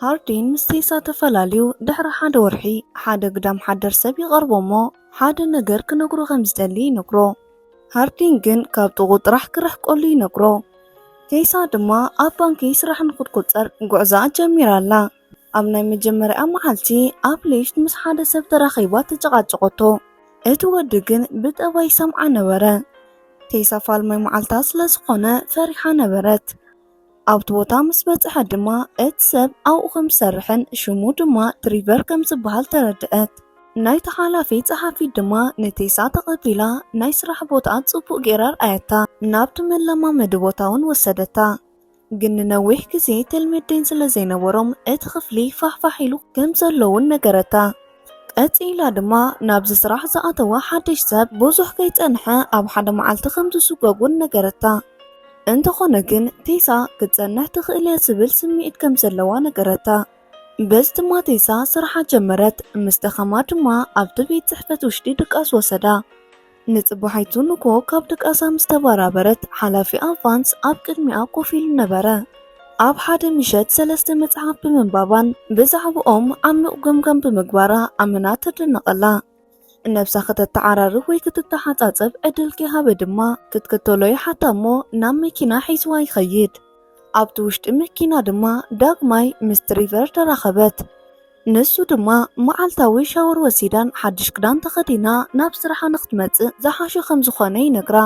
ሃርዲን ምስ ቴሳ ተፈላለዩ ድሕሪ ሓደ ወርሒ፣ ሓደ ግዳም ሓደር ሰብ ይቐርቦ እሞ ሓደ ነገር ክነግሮ ከም ዝደሊ ይነግሮ። ሃርዲን ግን ካብ ጥቑ ጥራሕ ክርሕቀሉ ይነግሮ። ቴሳ ድማ ኣብ ባንኪ ስራሕ ንክትቁጸር ጉዕዞኣ ጀሚራ ኣላ። ኣብ ናይ መጀመርያ መዓልቲ ኣብ ሊፍት ምስ ሓደ ሰብ ተራኺባ ተጨቓጨቐቶ። እቲ ወዲ ግን ብጠባይ ይሰምዓ ነበረ። ቴሳ ፋልማይ መዓልታ ስለ ዝኾነ ፈሪሓ ነበረት። ኣብቲ ቦታ ምስ በጽሐ ድማ እቲ ሰብ ኣብኡ ከም ዝሰርሕን ሽሙ ድማ ትሪቨር ከም ዝበሃል ተረድአት። ናይቲ ሓላፊ ጸሓፊት ድማ ንቴሳ ተቐቢላ ናይ ስራሕ ቦታኣ ጽቡቕ ገይራ ኣርኣየታ። ናብቲ መለማመዲ ቦታ እውን ወሰደታ። ግን ንነዊሕ ግዜ ተልመዴን ስለ ዘይነበሮም እቲ ክፍሊ ፋሕፋሕ ኢሉ ከም ዘሎ እውን ነገረታ። ቀጺላ ድማ ናብዚ ስራሕ ዝኣተወ ሓድሽ ሰብ ብዙሕ ከይጸንሐ ኣብ ሓደ መዓልቲ ከም ዝስጎግ እውን ነገረታ። እንተኾነ ግን ቴሳ ክትጸንሕ ትኽእል እያ ዝብል ስምዒት ከም ዘለዋ ነገረታ። በዚ ድማ ቴሳ ስርሓ ጀመረት። ምስ ደኸማ ድማ ኣብቲ ቤት ጽሕፈት ውሽጢ ድቃስ ወሰዳ። ንጽባሒቱ ንግሆ ካብ ድቃሳ ምስ ተበራበረት ሓላፊኣ ቫንስ ኣብ ቅድሚኣ ኮፍ ኢሉ ነበረ። ኣብ ሓደ ምሸት ሰለስተ መጽሓፍ ብምንባባን ብዛዕባኦም ዓሚቕ ገምጋም ብምግባራ ኣመና ተደነቐላ። ነብሳ ከተተዓራርብ ወይ ክትተሓጻጸብ ዕድል ከይሃበ ድማ ክትክተሎ ይሓታ እሞ ናብ መኪና ሒዝዋ ይኸይድ። ኣብቲ ውሽጢ መኪና ድማ ዳግማይ ምስ ትሪቨር ተራኸበት። ንሱ ድማ መዓልታዊ ሻወር ወሲዳን ሓድሽ ክዳን ተኸዲና ናብ ስራሓ ንክትመጽእ ዝሓሾ ከም ዝኾነ ይነግራ።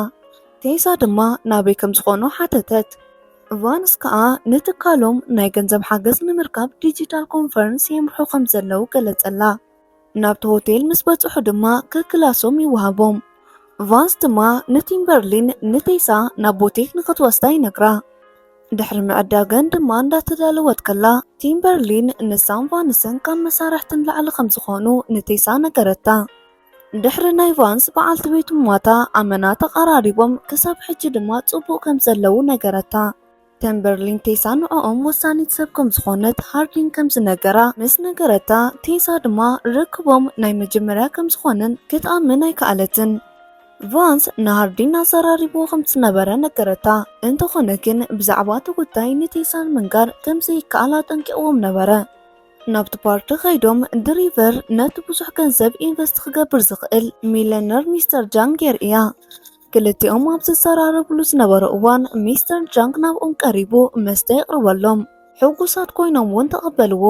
ቴሳ ድማ ናበይ ከም ዝኾኑ ሓተተት። ቫንስ ከኣ ንትካሎም ናይ ገንዘብ ሓገዝ ንምርካብ ዲጂታል ኮንፈረንስ የምርሑ ከም ዘለዉ ገለጸላ። ናብቲ ሆቴል ምስ በጽሑ ድማ ከክላሶም ይወሃቦም። ቫንስ ድማ ንቲምበርሊን ንቴሳ ናብ ቦቴክ ንክትወስዳ ይነግራ። ድሕሪ ምዕዳገን ድማ እንዳተዳለወት ከላ ቲምበርሊን ንሳን ቫንስን ካብ መሳርሕትን ላዕሊ ከም ዝኾኑ ንቴሳ ነገረታ። ድሕሪ ናይ ቫንስ በዓልቲ ቤቱ ምሟታ ኣመና ተቐራሪቦም ክሳብ ሕጂ ድማ ጽቡቕ ከም ዘለዉ ነገረታ። ተምበርሊን ቴሳ ንዕኦም ወሳኒት ሰብ ከም ዝኾነት ሃርዲን ከም ዝነገራ ምስ ነገረታ፣ ቴሳ ድማ ርክቦም ናይ መጀመርያ ከም ዝኾነን ክትኣምን ኣይከኣለትን። ቫንስ ንሃርዲን ኣዘራሪብዎ ከም ዝነበረ ነገረታ። እንተኾነ ግን ብዛዕባ እቲ ጉዳይ ንቴሳ ንምንጋር ከም ዘይከኣል ኣጠንቂቕዎም ነበረ። ናብቲ ፓርቲ ከይዶም ድሪቨር ነቲ ብዙሕ ገንዘብ ኢንቨስት ክገብር ዝኽእል ሚለነር ሚስተር ጃንግ የርእያ። ክልቲኦም ኣብ ዝዘራረብሉ ዝነበሩ እዋን ሚስተር ጃንግ ናብኦም ቀሪቡ መስተ የቕርበሎም። ሕጉሳት ኮይኖም እውን ተቐበልዎ።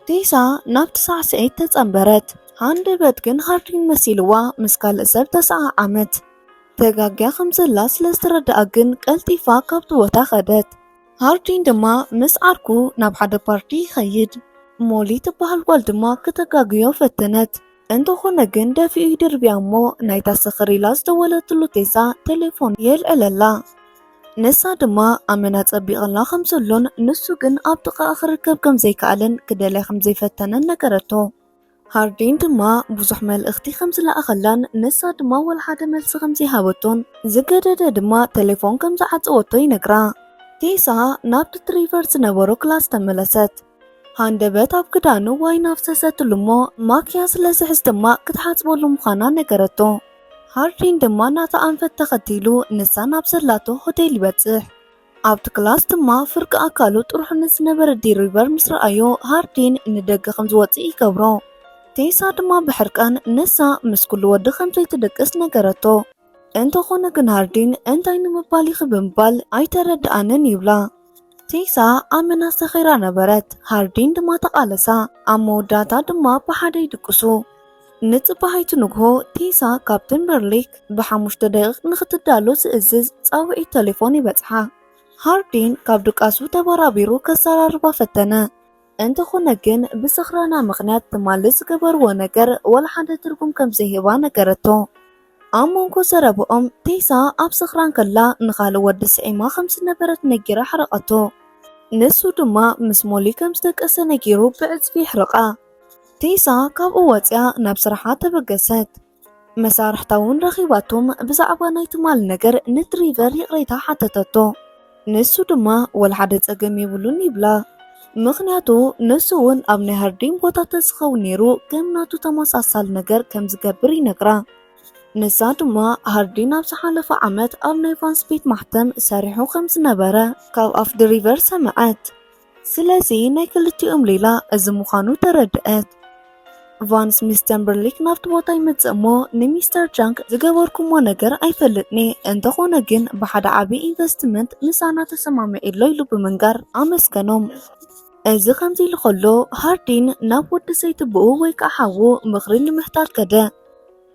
ቴሳ ናብቲ ሳዕስዒት ተጸንበረት። ሃንደበት ግን ሃርዲን መሲልዋ ምስ ካልእ ሰብ ተሰዓዓመት። ተጋግያ ከም ዘላ ስለ ዝተረድኣ ግን ቀልጢፋ ካብቲ ቦታ ከደት። ሃርዲን ድማ ምስ ዓርኩ ናብ ሓደ ፓርቲ ይኸይድ። ሞሊ ትበሃል ጓል ድማ ክተጋግዮ ፈተነት። እንተኾነ ግን ደፊኡ ይድርብያ እሞ ናይታ ሰኽር ኢላ ዝደወለትሉ ቴሳ ቴሌፎን የልዕለላ። ንሳ ድማ ኣመና ጸቢቐላ ከም ዘሎን ንሱ ግን ኣብ ጥቓኣ ክርከብ ከም ዘይከኣለን ክደልያ ከም ዘይፈተነን ነገረቶ። ሃርዲን ድማ ብዙሕ መልእኽቲ ከም ዝለኣኸላን ንሳ ድማ ወላ ሓደ መልሲ ከም ዘይሃበቶን ዝገደደ ድማ ቴሌፎን ከም ዝዓጸወቶ ይነግራ። ቴሳ ናብቲ ትሪቨር ዝነበሮ ክላስ ተመለሰት። ሃንደበት ኣብ ክዳኑ ዋይን ኣፍሰሰትሉ እሞ ማክያ ስለ ዝሕዝ ድማ ክትሓጽበሉ ምዃና ነገረቶ። ሃርዲን ድማ ናታ ኣንፈት ተኸቲሉ ንሳ ናብ ዘላቶ ሆቴል ይበጽሕ። ኣብቲ ክላስ ድማ ፍርቂ ኣካሉ ጥርሑ ንዝነበረ ድሪቨር ምስ ረኣዮ ሃርዲን ንደገ ከም ዝወጽእ ይገብሮ። ቴሳ ድማ ብሕርቃን ንሳ ምስ ኩሉ ወዲ ከም ዘይትድቅስ ነገረቶ። እንተኾነ ግን ሃርዲን እንታይ ንምባል ኢኺ ብምባል ኣይተረድኣንን ይብላ። ቴሳ ኣመና ሰኺራ ነበረት። ሃርዲን ድማ ተቓለሳ። ኣብ መወዳእታ ድማ ብሓደ ይድቅሱ። ንጽባሒቱ ንግሆ ቴሳ ካብ ቲምበርሊክ ብሓሙሽተ ደቂቕ ንኽትዳሎ ዝእዝዝ ጻውዒት ቴሌፎን ይበጽሓ። ሃርዲን ካብ ድቃሱ ተበራቢሩ ከዘራርባ ፈተነ። እንተኾነ ግን ብስኽራና ምኽንያት ትማሊ ዝገበርዎ ነገር ወላ ሓደ ትርጉም ከም ዘይህባ ነገረቶ። ኣብ መንጎ ዘረባኦም ቴሳ ኣብ ስኽራን ከላ ንኻልእ ወዲ ስዒማ ከም ዝነበረት ነጊራ ኣሕረቐቶ። ንሱ ድማ ምስ ሞሊ ከም ዝደቀሰ ነጊሩ ብዕጽፊ የሕርቓ። ቴሳ ካብኡ ወጺኣ ናብ ስራሓ ተበገሰት። መሳርሕታ እውን ረኺባቶም ብዛዕባ ናይ ትማሊ ነገር ንትሪቨር ይቕሬታ ሓተተቶ። ንሱ ድማ ወላ ሓደ ጸገም የብሉን ይብላ። ምኽንያቱ ንሱ እውን ኣብ ናይ ሃርዲን ቦታ ተዝኸውን ነይሩ ከም ናቱ ተመሳሳሊ ነገር ከም ዝገብር ይነግራ። ንሳ ድማ ሃርዲን ኣብ ዝሓለፈ ዓመት ኣብ ናይ ቫንስ ቤት ማሕተም ሰሪሑ ከም ዝነበረ ካብ ኣፍ ድሪቨር ሰምዐት። ስለዚ ናይ ክልቲኦም ሌላ እዚ ምዃኑ ተረድአት። ቫንስ ምስ ተምበርሊክ ናብቲ ቦታ ይመጽእ እሞ ንሚስተር ቻንግ ዝገበርኩሞ ነገር ኣይፈልጥኒ፣ እንተኾነ ግን ብሓደ ዓቢ ኢንቨስትመንት ምሳና ተሰማሚዑ ኣሎ ኢሉ ብምንጋር ኣመስገኖም። እዚ ከምዚ ኢሉ ከሎ ሃርዲን ናብ ወዲ ሰይቲ ብኡ ወይ ከዓ ሓዉ ምኽሪ ንምሕታት ከደ።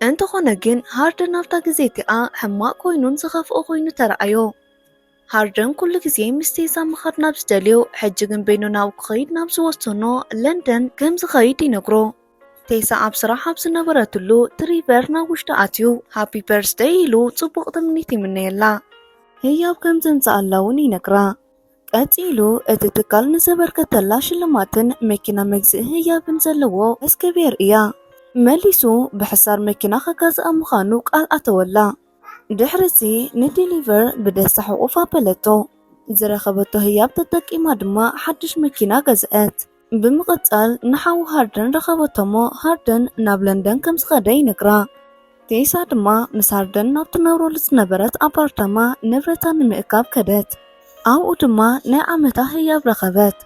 እንተኾነ ግን ሃርደን ኣብታ ግዜ እቲኣ ሕማቕ ኮይኑን ዝኸፍኦ ኮይኑ ተረኣዮ። ሃርደን ኩሉ ግዜ ምስ ቴሳ ምኻድ ናብ ዝደልዮ፣ ሕጂ ግን በይኑ ናብ ክኸይድ ናብ ዝወሰኖ ለንደን ከም ዝኸይድ ይነግሮ። ቴሳ ኣብ ስራሕ ኣብ ዝነበረትሉ ትሪቨር ናብ ውሽጢ ኣትዩ ሃፒ በርስደይ ኢሉ ጽቡቕ ትምኒት ይምነየላ። ህያብ ከም ዘምጽኣላ እውን ይነግራ። ቀጺሉ እቲ ትካል ንዘበርከተላ ሽልማትን መኪና መግዝኢ ህያብን ዘለዎ እስክቤር እያ። መሊሱ ብሕሳር መኪና ከጋዝኣ ምዃኑ ቃል ኣተወላ። ድሕሪዚ ንዲሊቨር ብደስታ ሕቑፍ ኣበለቶ። ዝረኸበቶ ህያብ ተጠቂማ ድማ ሓድሽ መኪና ገዝአት። ብምቕጻል ንሓዉ ሃርደን ረኸበቶሞ ሃርደን ናብ ለንደን ከም ዝኸደ ይነግራ። ቴሳ ድማ ምስ ሃርደን ናብ ትነብረሉ ዝነበረት ኣፓርታማ ንብረታ ንምእካብ ከደት። ኣብኡ ድማ ናይ ዓመታ ህያብ ረኸበት።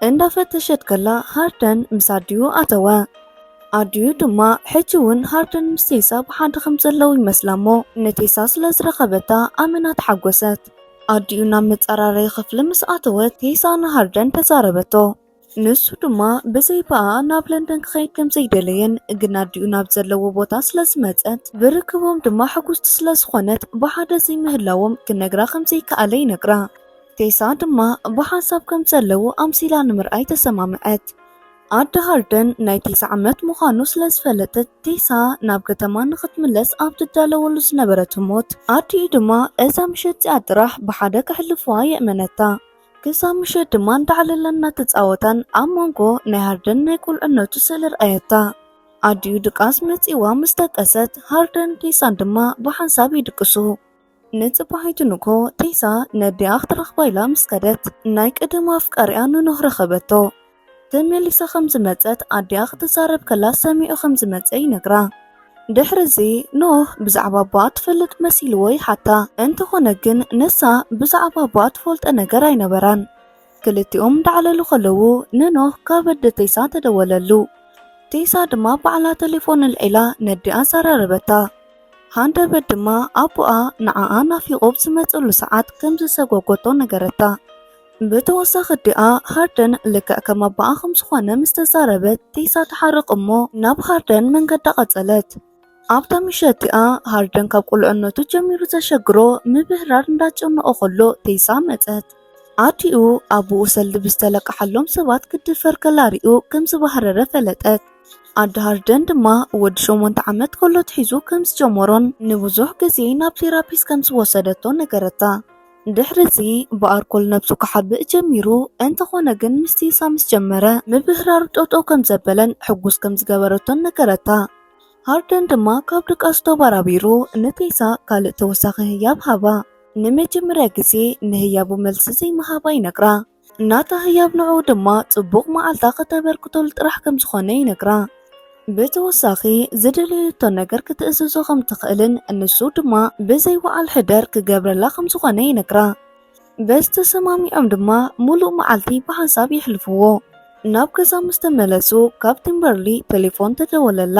እንዳፈተሸት ከላ ሃርደን ምስ ኣዲኡ ኣተወ። ኣዲኡ ድማ ሕጂ እውን ሃርደን ምስ ቴሳ ብሓደ ከም ዘለዉ ይመስላ እሞ ንቴሳ ስለ ዝረኸበታ ኣመና ተሓጎሰት። ኣዲኡ ናብ መጸራረዪ ክፍሊ ምስ ኣተወት ቴሳ ንሃርደን ተዛረበቶ። ንሱ ድማ ብዘይ ብኣ ናብ ለንደን ክኸይድ ከም ዘይደለየን ግን ኣዲኡ ናብ ዘለዎ ቦታ ስለ ዝመጸት ብርክቦም ድማ ሕጉስቲ ስለ ዝኾነት ብሓደ ዘይምህላዎም ክነግራ ከም ዘይከኣለ ይነግራ። ቴሳ ድማ ብሓንሳብ ከም ዘለዉ ኣምሲላ ንምርኣይ ተሰማምዐት። ኣደ ሃርደን ናይ ቴሳ ዓመት ምዃኑ ስለ ዝፈለጠት ቴሳ ናብ ከተማ ንኽትምለስ ኣብ ትዳለወሉ ዝነበረት ህሞት ኣዲኡ ድማ እዛ ምሸት እዚኣ ጥራሕ ብሓደ ከሕልፍዋ የእመነታ። ክሳብ ምሸት ድማ እንዳዕለላ እናተጻወታን ኣብ መንጎ ናይ ሃርደን ናይ ቁልዕነቱ ስእሊ ረኣየታ። ኣዲኡ ድቃስ መጺእዋ ምስ ደቀሰት ሃርደን ቴሳን ድማ ብሓንሳብ ይድቅሱ። ንጽባሒቱ ንግሆ ቴሳ ነዲኣ ክትረኽባ ኢላ ምስ ከደት ናይ ቀደም ኣፍቃሪኣ ንኖህ ረኸበቶ። ተመሊሳ ከም ዝመጸት ኣዲኣ ክትዛረብ ከላ ሰሚዑ ከም ዝመጸ ይነግራ። ድሕርዚ ኖህ ብዛዕባ ኣቦኣ ትፈልጥ መሲልዎ ይሓታ። እንተኾነ ግን ንሳ ብዛዕባ ኣቦኣ ትፈልጦ ነገር ኣይነበራን። ክልቲኦም እንዳዕለሉ ከለዉ ንኖህ ካብ ኣደ ቴሳ ተደወለሉ። ቴሳ ድማ ባዕላ ቴሌፎን ኣልዒላ ነዲኣ ኣዘራረበታ። ሃንደበት ድማ ኣቦኣ ንዓኣ ናፊቑ ኣብ ዝመጸሉ ሰዓት ከም ዝሰጎጎቶ ነገረታ። ብተወሳኺ ኣዲኣ ሃርደን ልክዕ ከም ኣቦኣ ከም ዝኾነ ምስ ተዛረበት ቴሳ ትሓርቕ እሞ ናብ ሃርደን መንገዳ ቀጸለት። ኣብታ ምሸት እቲኣ ሃርደን ካብ ቁልዕነቱ ጀሚሩ ዘሸግሮ ምብህራር እንዳጨነቖ ከሎ ቴሳ መጸት። ኣዲኡ ኣቦኡ ሰልዲ ብዝተለቀሓሎም ሰባት ክድፈር ከላ ሪኡ ከም ዝበህረረ ፈለጠት። ኣደ ሃርደን ድማ ወዲ ሸሞንተ ዓመት ከሎ ኣትሒዙ ከም ዝጀመሮን ንብዙሕ ግዜ ናብ ቴራፒስት ከም ዝወሰደቶ ነገረታ። ድሕሪዚ ብኣርኮል ነብሱ ክሓብእ ጀሚሩ፣ እንተኾነ ግን ምስ ቴሳ ምስ ጀመረ ምብህራሩ ጠጠው ከም ዘበለን ሕጉስ ከም ዝገበረቶን ነገረታ። ሃርደን ድማ ካብ ድቃሱ ተባራቢሩ ንቴሳ ካልእ ተወሳኺ ህያብ ሃባ። ንመጀመርያ ግዜ ንህያቡ መልሲ ዘይምሃባ ይነግራ። ናታ ህያብ ንዕኡ ድማ ጽቡቕ መዓልታ ከተበርክተሉ ጥራሕ ከም ዝኾነ ይነግራ። ብተወሳኺ ዝደለየቶ ነገር ክትእዝዞ ከም ትኽእልን ንሱ ድማ ብዘይ ወዓል ሕደር ክገብረላ ከም ዝኾነ ይነግራ። በዚ ተሰማሚዖም ድማ ሙሉእ መዓልቲ ብሓንሳብ የሕልፍዎ። ናብ ገዛ ምስ ተመለሱ ካብ ቲምበርሊ ቴሌፎን ተደወለላ።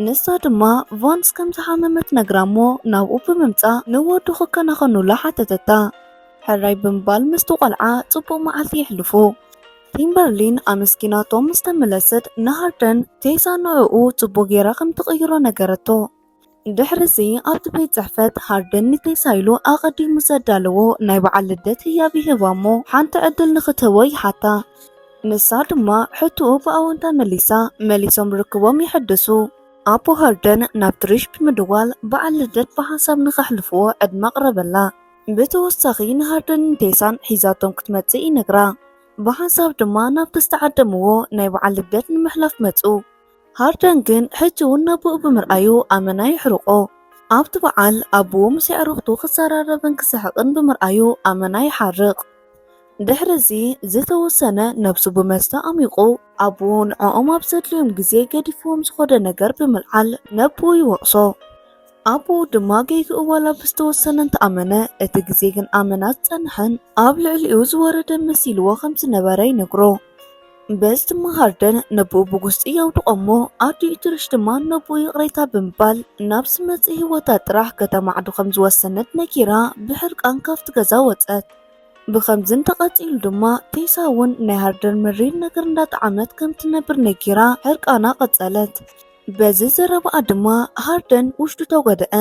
ንሳ ድማ ቫንስ ከም ዝሓመመት ነግራ እሞ ናብኡ ብምምጻእ ንወዱ ክከናኸኑላ ሓተተታ። ሕራይ ብምባል ምስቲ ቆልዓ ጽቡቕ መዓልቲ የሕልፉ። ቲምበርሊን ኣመስጊናቶም ምስ ተመለሰት ንሃርደን ቴሳ ንዕኡ ጽቡቕ ጌራ ከም ትቕይሮ ነገረቶ። ድሕሪዚ ኣብቲ ቤት ጽሕፈት ሃርደን ንቴሳ ኢሉ ኣቐዲሙ ዘዳለዎ ናይ በዓል ልደት ህያብ ይህባ እሞ ሓንቲ ዕድል ንኽትህቦ ይሓታ። ንሳ ድማ ሕቶኡ ብኣወንታ መሊሳ፣ መሊሶም ርክቦም ይሕድሱ። ኣቦ ሃርደን ናብ ትሪሽ ብምድዋል በዓል ልደት ብሓንሳብ ንኸሕልፍዎ ዕድመ ኣቕረበላ። ብተወሳኺ ንሃርደንን ቴሳን ሒዛቶም ክትመጽእ ይነግራ። ብሓንሳብ ድማ ናብቲ ዝተዓደምዎ ናይ በዓል ልደት ንምሕላፍ መጹ። ሃርደን ግን ሕጂ እውን ነቦኡ ብምርኣዩ ኣመና የሕርቖ። ኣብቲ በዓል ኣቦኡ ምስ ኣዕሩኽቱ ክዘራረብን ክስሕቕን ብምርኣዩ ኣመና ይሓርቕ። ድሕሪ እዚ ዝተወሰነ ነብሱ ብመስተ ኣሚቑ ኣቦኡ ንዕኦም ኣብ ዘድልዮም ግዜ ገዲፍዎም ዝኾደ ነገር ብምልዓል ነቦኡ ይወቕሶ። ኣቦኡ ድማ ጌግኡ ዋላ ብዝተወሰነ እንተኣመነ፣ እቲ ግዜ ግን ኣመና ዝጸንሐን ኣብ ልዕሊኡ ዝወረደ መሲልዎ ከም ዝነበረ ይነግሮ። በዚ ድማ ሃርደን ነቦኡ ብጉስጢ የውድቖ እሞ፣ ኣዲኡ ትሪሽ ድማ ነቦኡ ይቕሬታ ብምባል ናብ ዝመጽእ ህይወታ ጥራሕ ከተማዕዱ ከም ዝወሰነት ነጊራ ብሕርቃን ካብቲ ገዛ ወጸት። ብኸምዚ እንተቐጺሉ ድማ ቴሳ እውን ናይ ሃርደን መሪር ነገር እንዳጠዓመት ከም ትነብር ነጊራ ሕርቃና ቀጸለት። በዚ ዘረባኣ ድማ ሃርደን ውሽጡ ተጎድኣ።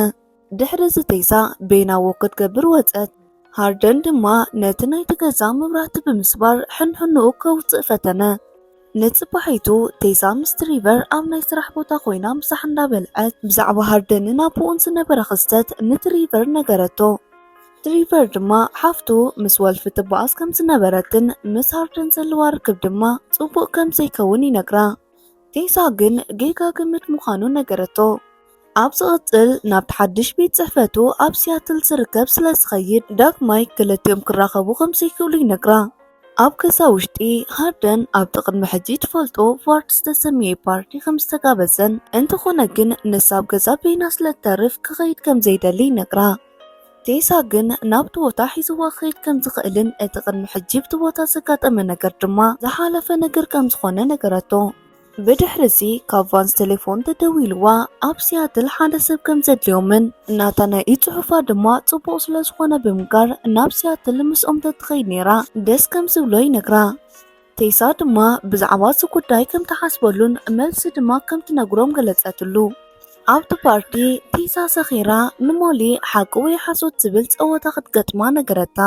ድሕሪ እዚ ቴሳ በይናዎ ክትገብር ወጸት። ሃርደን ድማ ነቲ ናይቲ ገዛ መብራህቲ ብምስባር ሕንሕንኡ ከውጽእ ፈተነ። ንጽባሒቱ ቴሳ ምስ ትሪቨር ኣብ ናይ ስራሕ ቦታ ኮይና ምሳሕ እንዳበልዐት ብዛዕባ ሃርደንን ኣቦኡን ዝነበረ ክስተት ንትሪቨር ነገረቶ። ትሪቨር ድማ ሓፍቱ ምስ ወልፊ ትበኣስ ከም ዝነበረትን ምስ ሃርደን ዘለዋ ርክብ ድማ ጽቡቕ ከም ዘይከውን ይነግራ። ቴሳ ግን ጌጋ ግምት ምዃኑ ነገረቶ። ኣብ ዝቕጽል ናብቲ ሓድሽ ቤት ጽሕፈቱ ኣብ ሲያትል ዝርከብ ስለ ዝኸይድ ዳግማይ ክልቲኦም ክራኸቡ ከም ዘይክእሉ ይነግራ። ኣብ ገዛ ውሽጢ ሃርደን ኣብቲ ቅድሚ ሕጂ ትፈልጦ ቫርድ ዝተሰምየ ፓርቲ ከም ዝተጋበዘን እንተኾነ ግን ንሳ ኣብ ገዛ በይና ስለ ትተርፍ ክኸይድ ከም ዘይደሊ ይነግራ። ቴሳ ግን ናብቲ ቦታ ሒዝዋ ክኸይድ ከም ዝኽእልን እቲ ቅድሚ ሕጂ ብቲ ቦታ ዘጋጠመ ነገር ድማ ዝሓለፈ ነገር ከም ዝኾነ ነገረቶ። ብድሕሪ እዚ ካብ ቫንስ ቴሌፎን ተደዊልዋ ኣብ ሲያትል ሓደ ሰብ ከም ዘድልዮምን ናታ ናይ ኢድ ጽሑፋ ድማ ጽቡቕ ስለ ዝኾነ ብምንጋር ናብ ሲያትል ምስኦም ተትኸይድ ነይራ ደስ ከም ዝብሎ ይነግራ። ቴሳ ድማ ብዛዕባ እዚ ጉዳይ ከም ትሓስበሉን መልሲ ድማ ከም ትነግሮም ገለጸትሉ። ኣብቲ ፓርቲ ቴሳ ሰኺራ ንሞሊ ሓቂ ወይ ሓሶት ዝብል ጸወታ ክትገጥማ ነገረታ።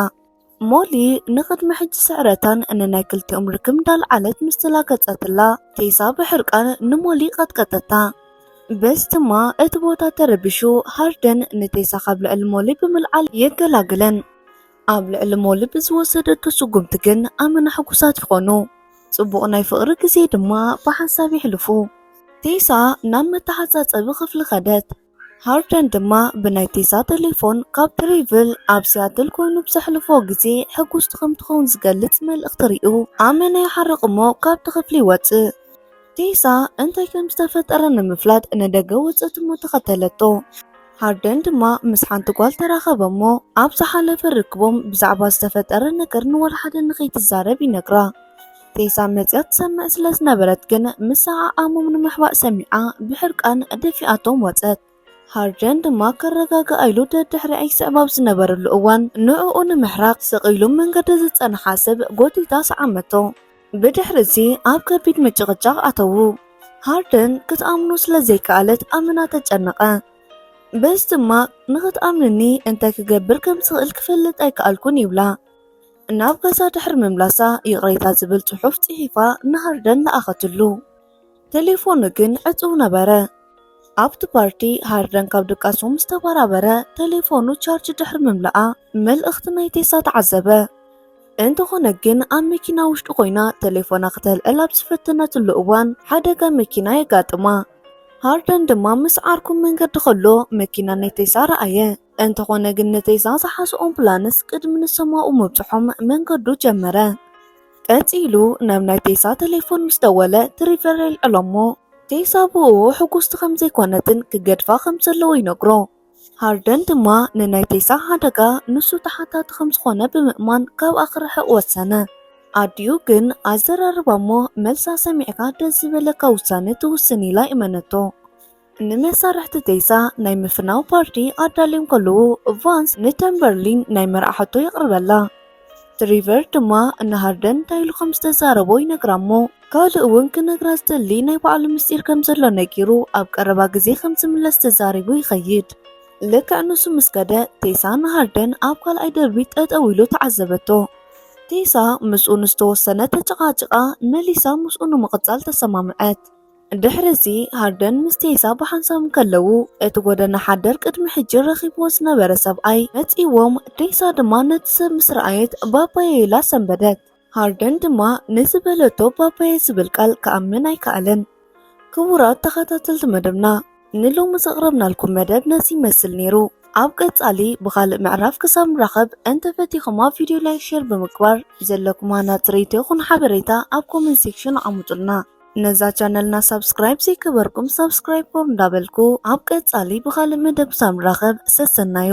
ሞሊ ንቕድሚ ሕጂ ስዕረታን ንናይ ክልቲኦም ርክብ እንዳልዓለት ምስ ተላገጸትላ ቴሳ ብሕርቃን ንሞሊ ቀጥቀጠታ። በዚ ድማ እቲ ቦታ ተረቢሹ ሃርደን ንቴሳ ካብ ልዕሊ ሞሊ ብምልዓል የገላግለን። ኣብ ልዕሊ ሞሊ ብዝወሰደቶ ስጉምቲ ግን ኣመና ሕጉሳት ይኾኑ። ጽቡቕ ናይ ፍቕሪ ግዜ ድማ ብሓንሳብ የሕልፉ። ቴሳ ናብ መተሓጻጸቢ ክፍሊ ከደት። ሃርደን ድማ ብናይ ቴሳ ቴሌፎን ካብ ትሪቭል ኣብ ሲያትል ኮይኑ ብዘሕልፎ ግዜ ሕጉስቲ ከም ትኸውን ዝገልጽ መልእኽቲ ሪኡ ኣመና ይሓርቕ እሞ ካብቲ ክፍሊ ይወጽእ። ቴሳ እንታይ ከም ዝተፈጠረ ንምፍላጥ ንደገ ወጸት እሞ ተኸተለቶ። ሃርደን ድማ ምስ ሓንቲ ጓል ተራኸበ እሞ ኣብ ዝሓለፈ ርክቦም ብዛዕባ ዝተፈጠረ ነገር ንወላ ሓደ ንኸይትዛረብ ይነግራ። ቴሳ መጽያ ትሰምዕ ስለ ዝነበረት ግን ምስ ሰዓዓሞም ንምሕባእ ሰሚዓ ብሕርቃን ደፊኣቶም ወጸት። ሃርደን ድማ ከረጋግኣ ኢሉ ደድሕሪኣ ይስዕብ ኣብ ዝነበረሉ እዋን ንዕኡ ንምሕራቕ ስቕ ኢሉ መንገዲ ዝጸንሓ ሰብ ጎቲታ ሰዓመቶ። ብድሕሪ እዚ ኣብ ከቢድ ምጭቕጫቕ ኣተዉ። ሃርደን ክትኣምኖ ስለ ዘይከኣለት ኣመና ተጨነቐ። በዚ ድማ ንኽትኣምንኒ እንታይ ክገብር ከም ዝኽእል ክፈልጥ ኣይከኣልኩን ይብላ። ናብ ገዛ ድሕሪ ምምላሳ ይቕሬታ ዝብል ጽሑፍ ጽሒፋ ንሃርደን ለኣኸትሉ። ቴሌፎኑ ግን ዕጹው ነበረ። ኣብቲ ፓርቲ ሃርደን ካብ ድቃሱ ምስ ተበራበረ ቴሌፎኑ ቻርጅ ድሕሪ ምምላኣ መልእኽቲ ናይ ቴሳ ተዓዘበ። እንተኾነ ግን ኣብ መኪና ውሽጢ ኮይና ቴሌፎና ክተልዕል ኣብ ዝፈተነትሉ እዋን ሓደጋ መኪና የጋጥማ። ሃርደን ድማ ምስ ዓርኩ መንገዲ ከሎ መኪና ናይ ቴሳ ረኣየ። እንተኾነ ግን ንቴሳ ዝሓስኦ ኣምቡላንስ ቅድሚ ንሰማኡ ምብጽሖም መንገዱ ጀመረ። ቀጺሉ ናብ ናይ ቴሳ ቴሌፎን ምስ ደወለ ትሪቨር የልዕሎ እሞ ቴሳ ብኡ ሕጉስቲ ከም ዘይኮነትን ክገድፋ ከም ዘለዎ ይነግሮ። ሃርደን ድማ ንናይ ቴሳ ሓደጋ ንሱ ተሓታቲ ከም ዝኾነ ብምእማን ካብኣ ክርሕቕ ወሰነ። ኣዲኡ ግን ኣዘራርባ እሞ መልሳ ሰሚዕካ ደስ ዝበለካ ውሳነ ትውስን ኢላ ይእመነቶ። ንመሳርሕቲ ቴሳ ናይ ምፍናው ፓርቲ ኣዳልዮም ከለዉ ቫንስ ንተምበርሊን ናይ መርዓ ሕቶ የቕርበላ። ትሪቨር ድማ ንሃርደን እንታይ ኢሉ ከም ዝተዛረቦ ይነግራ እሞ ካልእ እውን ክነግራ ዝደሊ ናይ ባዕሉ ምስጢር ከም ዘሎ ነጊሩ ኣብ ቀረባ ግዜ ከም ዝምለስ ተዛሪቡ ይኸይድ። ልክዕ ንሱ ምስ ከደ ቴሳ ንሃርደን ኣብ ካልኣይ ደርቢ ጠጠው ኢሉ ተዓዘበቶ። ቴሳ ምስኡ ንዝተወሰነ ተጨቓጭቓ መሊሳ ምስኡ ንምቕጻል ተሰማምዐት። ድሕሪ እዚ ሃርደን ምስ ቴሳ ብሓንሳብ እንከለዉ እቲ ጎደና ሓደር ቅድሚ ሕጂ ረኺብዎ ዝነበረ ሰብኣይ መጺዎም ቴሳ ድማ ነቲ ሰብ ምስ ረኣየት ባባየ ኢላ ሰንበደት። ሃርደን ድማ ንዝበለቶ ባባየ ዝብል ቃል ክኣምን ኣይከኣለን። ክቡራት ተኸታተልቲ መደብና ንሎሚ ዘቕረብናልኩም መደብ ነዚ ይመስል ነይሩ። ኣብ ቀጻሊ ብኻልእ ምዕራፍ ክሳብ ንራኸብ እንተፈቲኹም ኣብ ቪድዮ ላይክ ሼር ብምግባር ዘለኩም ሃናጺ ርእይቶ ይኹን ሓበሬታ ኣብ ኮመንት ሴክሽን ኣቐምጡልና። ነዛ ቻነልና ሳብስክራይብ ዘይገበርኩም ሳብስክራይብ እንዳበልኩ ኣብ ቀጻሊ ብኻልእ መደብ ክሳብ ንራኸብ ሰሰናዩ።